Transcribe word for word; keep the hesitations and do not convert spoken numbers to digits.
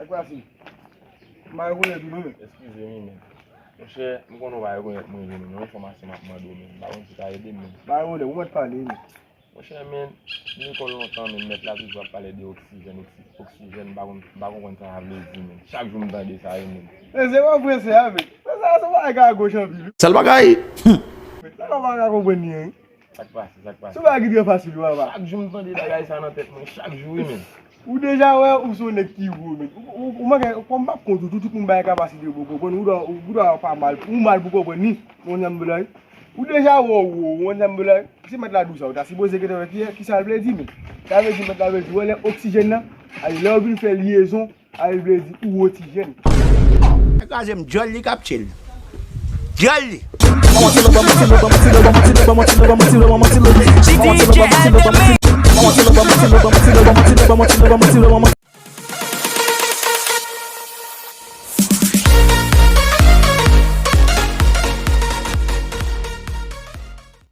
Pase. M pa rekonèt ou non, men. Eskize m, men. Monchè, m konnen w pa rekonèt mwen vre, men yon enfòmasyon m ap mande w, men. M pa konn si w ka ede m, men. M pa rekonèt, ou mèt pale, men. Monchè, men, m lekòl lontan, men mèt la toujou ap pale de oksijèn, oksi-, oksijèn, m pa konn, m pa konprann sa sa vle di, men. Chak jou m tande sa, wi, men. Men se pa vre, se a, men. Men sa, se yon bagay ka gòch anpil. Sèl bagay. Men sa, nou pa ka konprann li, wi. Sa k pase, sa k pase? Se yon bagay ki trè fasil, wi, papa. Chak jou m tande bagay sa nan tèt mwen, chak jou, wi, men. Ou deja wè, ou se yon nèg ki wo, men. Ou, ou, ou manke, kòm m p ap kont ou, tout, tout moun bay kapasite pou konprann. Ou dwa, ou dwa pa mal, ou mal pou konprann ni, yon janm bagay. Ou deja wè, ou wo, yon janm bagay. Se mèt la di w sa, ou ta sipoze gentan wè ki, ki sa l vle di, men. Sa vle di, mèt la vle di, wè lè oksijèn nan, ale, lè yo vin fè lyezon, ale vle di ou otijèn. Kraze m, dyòl li k ap tchil. Dyòl li.